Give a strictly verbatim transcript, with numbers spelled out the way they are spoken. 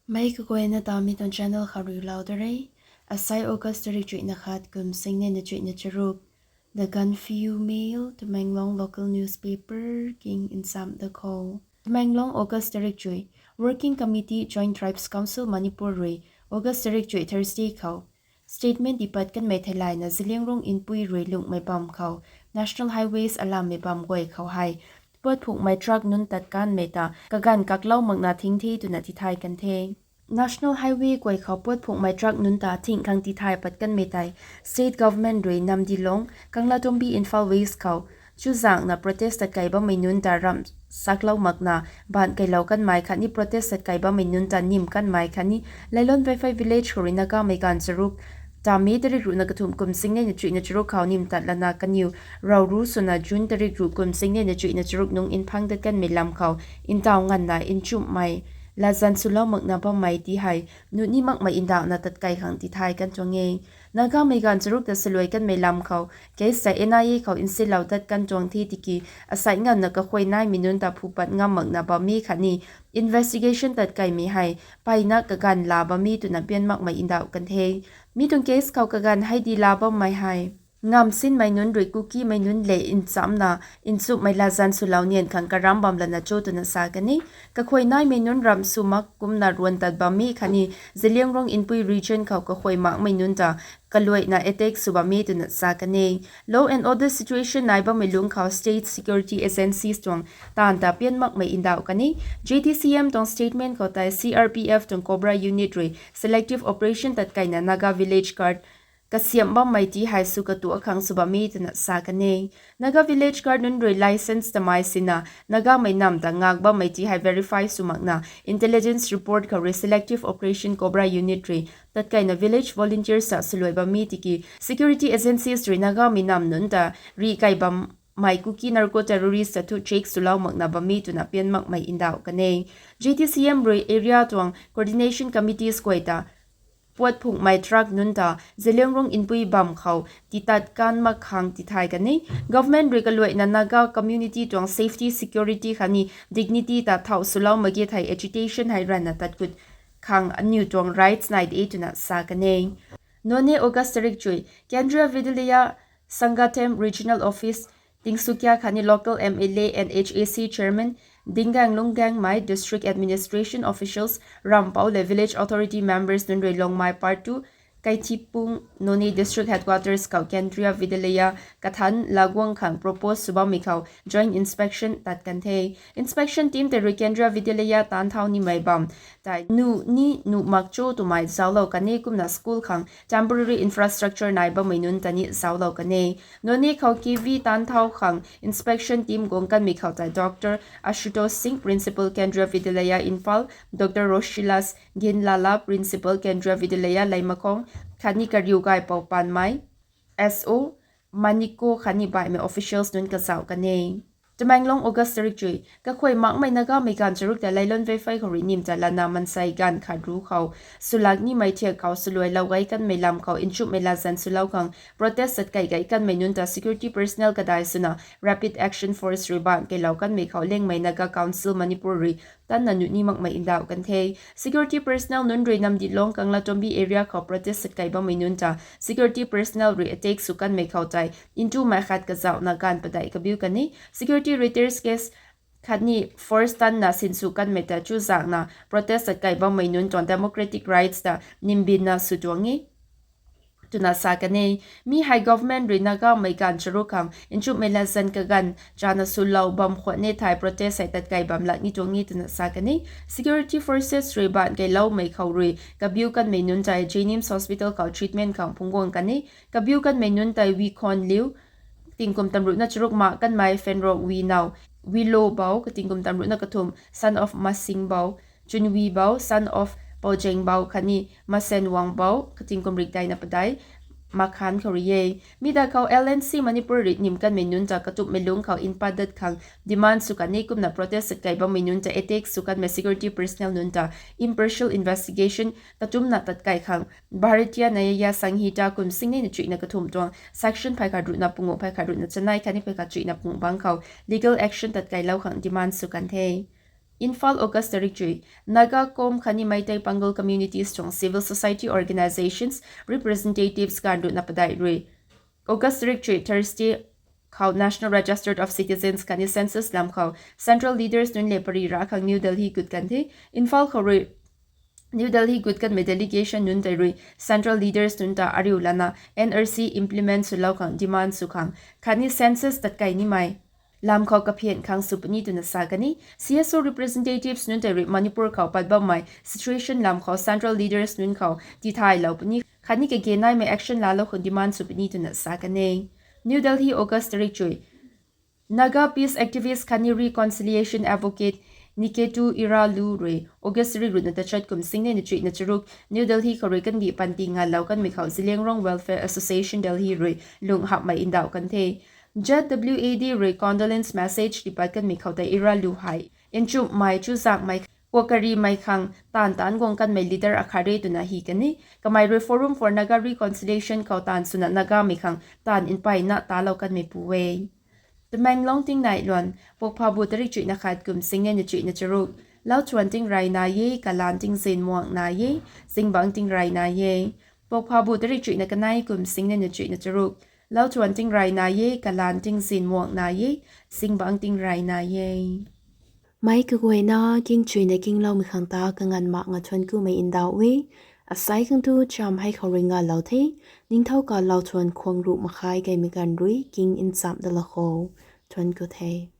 Mei kaguayna ta mi tuang channel khou rui lou da re. Asai August tarik chuihna khat kum singnei na chuihna charuk. The Gaanphiu Mail, Tamenglong local newspaper king nsam da khou. Tamenglong, August tarik chuih. Working Committee, Joint Tribes Council Manipur rui August tarik chuih Thursday khou statement tipat kanmei theilayna Zeliangrong Inpui rui lungmei bam khou National Highways alammei bam guay khou hei puat phukmei truck nunc tat kanmei ta kaganv kaklou makna thing the twna tithay kan the. National Highway guay khou puat phukmei truck nunc ta thing khang tithay pat kanmei tei state government rui Namdilong, Kanglatongbi, Imphal West khou chuzaenghna protest tat kai bammei nunc ta ramh saklou makna baanc keilou kanmei khatni protest tat kai bammei nunc ta nim kanmei khatni Lailon Veifei village khou rui Nagamei gaanv charuk ta May tarik ruhna kathumh kum singnei na chuihna charuk khou nim tat lana kaniw rav ru swna June tarik ruh kum singnei na chuihna charuk nungc nphang dat kanmei lam khou ntaw nganvna nchumhmei latzan swlou makna bammei ti hei nuh ni makmei ndauhna tat kai khang tithay kan tuang e. Nagamei gaanv charuk ta saluai kanmei lam khou case ta N I A khou nsilou dat kan tuang the tiki asai nganvna kakhuay naimei nunc ta phu pat ngam makna bam e khatni investigation tat kaimei hei mpeyna kaganv la bam e twna pian makmei ndauh kan the. Mi tuang case khou kaganv hei di la bammei hei ngamv sinmei nunc rui Kukimei nunc le nchamcna nchumhmei latzan swlou nian khang karam bam lana cho twna sa kan e. Kakhuay naimei nunc ramh sw mak kumna ruan tat bam e khatni Zeliangrong Inpui region khou kakhuay makmei nunc ta kaluaina attack sw bam e twna sa kan e. Law and order situation nai bammei lungc khou state security agencies tuang taanv ta pian makmei ndauh kan e. J T C M tuang statement khou tei C R P F tuang Cobra unit rui selective operation tat kaina Naga village guard kasiamh bammei ti hei sw katuak khang sw bam e twna sa kan e. Naga village guard nunc rui licence tamei sina Nagamei namv ta ngak bammei ti hei verify sw makna intelligence report khou rui selective operation Cobra unit rui tat kaina village volunteers ta swluai bam e tiki security agencies rui Nagamei namv nunc ta rih kai bammei Kuki narco terrorist ta thu check swlou makna bam e twna pian makmei ndauh kan e. J T C M rui area tuang coordination committees guay ta puat phukmei truck nunc ta Zeliangrong Inpui bam khou titat kan mak khang tithay kan e. Government rui kaluaina Naga community tuang safety, security khatni dignity ta thau swlou mak ge thei agitation hei ranvna tat kut khang aniw tuang rights nai de twna sa kan e. Noney, August tarik chuih. Kendriya Vidyalaya Sangathem Regional Office, Tinsukia khatni local M L A and H A C chairman, Dingang Lunggangmei, district administration officials, rampou le village authority members nunc rui Longmai Part two, Kaithipung, Noney district headquarters khou Kendriya Vidyalaya kathanc laguang khang propose sw bammei khou joint inspection tat kan the. Inspection team tei rui Kendriya Vidyalaya taanc thau nimei bam tei nuh ni nuh mak cho twmei zauclou kan e kumna school khang temporary infrastructure nai bammei nunc ta ni zauclou kan e. Noney khou K V taanc thau khang inspection team guang kanmei khou tei Doctor Ashutosh Singh, Principal, Kendriya Vidyalaya Imphal, Doctor Roshilas Ginlala, Principal, Kendriya Vidyalaya Leimakhong, khatni kariu gaipou Panmei, S O Maniko khatni baihmei officials nunc kazauh kan e. Tamenglong, August tarik chuih. Kakhuay makmei Nagamei gaanv charuk ta Lailon Veifei khou rui nim tat lana mansei gaanv khat ru khou swlak nimei thiak khou swluailou gay kanmei lam khou nchumhmei latzan swlou khang protest tat kai gay kanmei nunc ta security personnel kadai swna Rapid Action Force rui baanc keilou kanmei khou Liangmei Naga Council Manipur rui tanna nuh ni makmei ndauh kan the. Security personnel nunc rui Namdilong, Kanglatongbi area khou protest tat kai bammei nunc ta security personnel rui attack sw kanmei khou tei ntumei khat kazauhna gaanv padeih kabiu kan e. Security retailers case khatni force tanna sinsw kanmei ta chuzaenghna protest tat kai bammei nunc tuang democratic rights ta nimbinna sw tuang e twna sa kan e. Mi hei government rui Nagamei gaanv charuk khang nchumhmei latzan kaganv chana swlou bam khwan e thei protest hei tat kai bam lak ni tuang e twna sa kan e. Security forces rui baanc keiloumei khou rui kabiu kanmei nunc tei JNIMS Hospital khou treatment khang phungc guang kan e. Kabiu kanmei nunc tei Wikhonliu, katingkum tamruhna charuk ma kanmei Phenrok Winaw, Wilo Bou, katingkum tamruhna kathumh, son of Masing Bou, Chunwi Bou, son of Poujeng Bou khatni Masen Wangbou, katingkum rikdeina padeih, Makhan khou rui e. Mi da khou L N C Manipur rui nim kanmei nunc ta katupmei lungc khou npat dat khang demand sw kan e kumna protest tat kai bammei nunc ta attack sw kanmei security personnel nunc ta impartial investigation katumna tat kai khang Bharatiya Nyaya Sanhita kum singnei na chuihna kathumh tuang section phay khat ruhna pungu, phay khat ruhna chanei khatni phay khat chuihna pungu bang khou legal action tat kailou khang demand sw kan the. Imphal, August tarik chui. Naga, Kom khatni Meitei Pangal communities tuang civil society organisations representatives gaanv ruhna padeih rui August tarik chui Thursday khou National Register of Citizens khatni census lam khou central leaders nunc lev pary ra khang New Delhi gut kan the. Imphal khou rui New Delhi gut kanmei delegation nunc tei rui central leaders nunc ta ariu lana N R C implement swlou khang demand sw khang khatni census tatkei nimei lam khou kaphian khang sw puni twna sa kan e. C S O representatives nunc tei rui Manipur khou pat bammei situation lam khou central leaders nunc khou tithaylou puni khatni kage naimei action laalou khang demand sw puni twna sa kan e. New Delhi, August tarik chui. Naga peace activist khatni reconciliation advocate Niketu Iralu rui August tarik ruhna tachat kum singnei na chuihna charuk New Delhi khou rui kandih panty ngalou kanmei khou Zeliangrong Welfare Association Delhi rui lung hapmei ndauh kan the. Z W A D rui condolence message tipat kanmei khou tei Iralu hei nchumhmei, chuzaenghmei, kuakarimei khang taanv taanc guang kanmei leader akhat re twna hi kan e. Kamei rui Forum for Naga Reconciliation khou taanv swna Nagamei khang taanv mpeyna talou kanmei pu e. Tamenglong tingnai luan, Pokphabu tarik chuihna khat kum singnei na chuihna charuk. Lauthuan tingrayna e, kalaan tingzin muangna e, zingbangc tingrayna e. Pokphabu tarik chuihna kanei kum singnei na chuihna charuk. Lauthuan tingrayna e, kalaan tingzin muangna e, zingbangc tingrayna e. Meic kaguayna king chuina kingloumei khang ta kanganv mak nga thuanc kumei ndauh e. Asai khang tu cham hei khou rui ngalou the. Ningthau ka lauthuan khwang ruh makhai kaimei ganv rui king nchamh dala khou thuanc ku the.